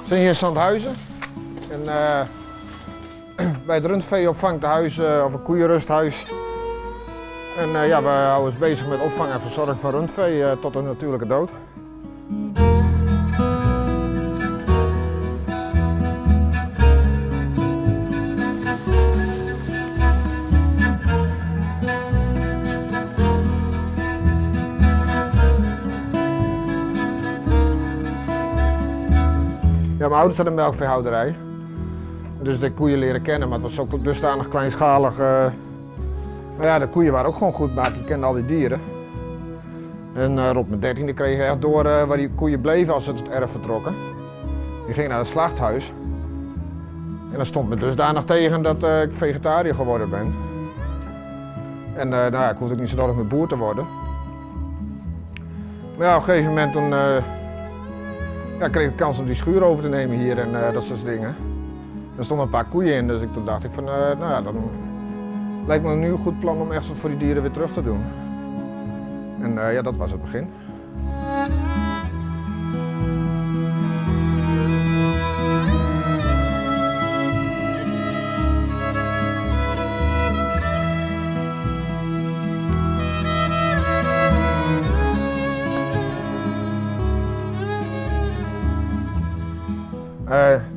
We zijn hier in Zandhuizen. En, by it rundfeeopfangtehuis of in koeierusthuis. En ja, we houde ons bezig met opvang en verzorging van rundvee tot de natuurlijke dood. Ja, mijn ouders hadden een melkveehouderij. Dus de koeien leren kennen, maar het was ook dusdanig kleinschalig. Maar ja, de koeien waren ook gewoon goed maken, je kende al die dieren. En rond mijn 13e kreeg je echt door waar die koeien bleven als ze het erf vertrokken. Die gingen naar het slachthuis. En dat stond me dusdanig tegen dat ik vegetariër geworden ben. En nou ja, ik hoefde ook niet zo nodig meer boer te worden. Maar ja, op een gegeven moment toen, ja, kreeg ik de kans om die schuur over te nemen hier en dat soort dingen. Er stonden een paar koeien in, dus toen dacht ik van, nou ja, dan lijkt me nu een goed plan om echt voor die dieren weer terug te doen. En ja, dat was het begin.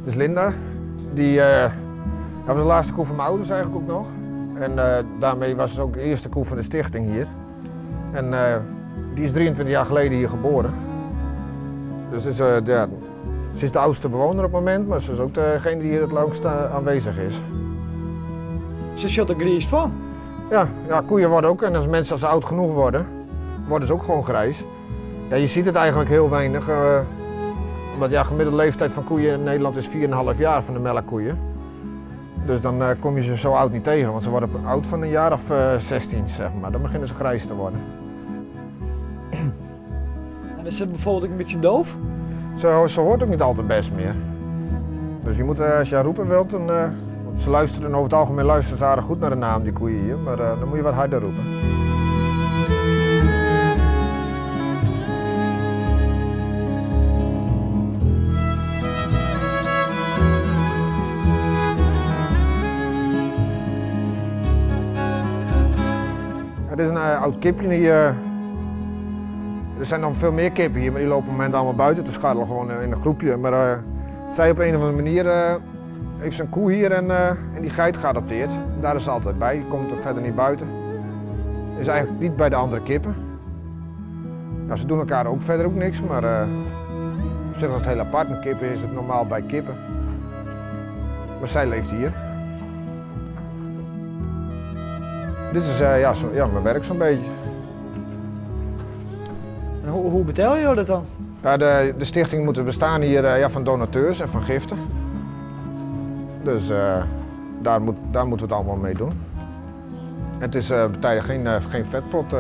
Dit is Linda. Die dat was de laatste koe van mijn ouders eigenlijk ook nog. En daarmee was het ook de eerste koe van de stichting hier. En die is 23 jaar geleden hier geboren. Dus ja, ze is de oudste bewoner op het moment, maar ze is ook degene die hier het langst aanwezig is. Ze zit er grijs van? Ja, ja, koeien worden ook, en als mensen als ze oud genoeg worden, worden ze ook gewoon grijs. Ja, je ziet het eigenlijk heel weinig. Omdat ja, gemiddelde leeftijd van koeien in Nederland is 4,5 jaar van de melkkoeien. Dus dan kom je ze zo oud niet tegen, want ze worden oud van een jaar of 16, zeg maar. Dan beginnen ze grijs te worden. En is ze bijvoorbeeld ook een beetje doof? Ze hoort ook niet altijd best meer. Dus je moet, als je haar roepen wilt, dan, want ze luisteren over het algemeen luisteren ze aardig goed naar de naam, die koeien hier, maar dan moet je wat harder roepen. Het is een oud kipje. Die, er zijn nog veel meer kippen hier, maar die lopen op het moment allemaal buiten te scharrelen, gewoon in een groepje. Maar zij op een of andere manier heeft ze een koe hier en die geit geadopteerd. Daar is ze altijd bij, die komt er verder niet buiten. Is eigenlijk niet bij de andere kippen. Nou, ze doen elkaar ook verder ook niks, maar op zich is het heel apart. Een kip is het normaal bij kippen. Maar zij leeft hier. Dit is ja, zo, ja, mijn werk zo'n beetje. En hoe betaal je dat dan? Ja, de stichting moet bestaan hier ja, van donateurs en van giften. Dus daar moeten we het allemaal mee doen. Het is bij geen vetpot,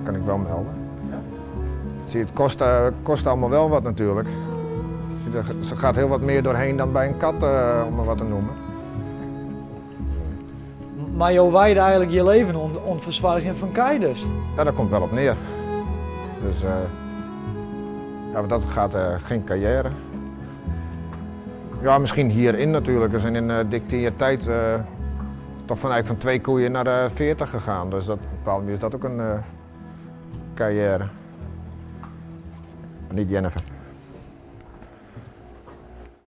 kan ik wel melden. Ja? Zie, het kost allemaal wel wat natuurlijk. Er gaat heel wat meer doorheen dan bij een kat, om maar wat te noemen. Maar jou wijde eigenlijk je leven om verzorging van kei dus? Ja, daar komt wel op neer. Dus ja, maar dat gaat geen carrière. Ja, misschien hierin natuurlijk. We zijn in dik 10 jaar tijd toch van, eigenlijk van 2 koeien naar 40 gegaan. Dus dat, op een bepaalde manier is dat ook een carrière. Maar niet Jennifer.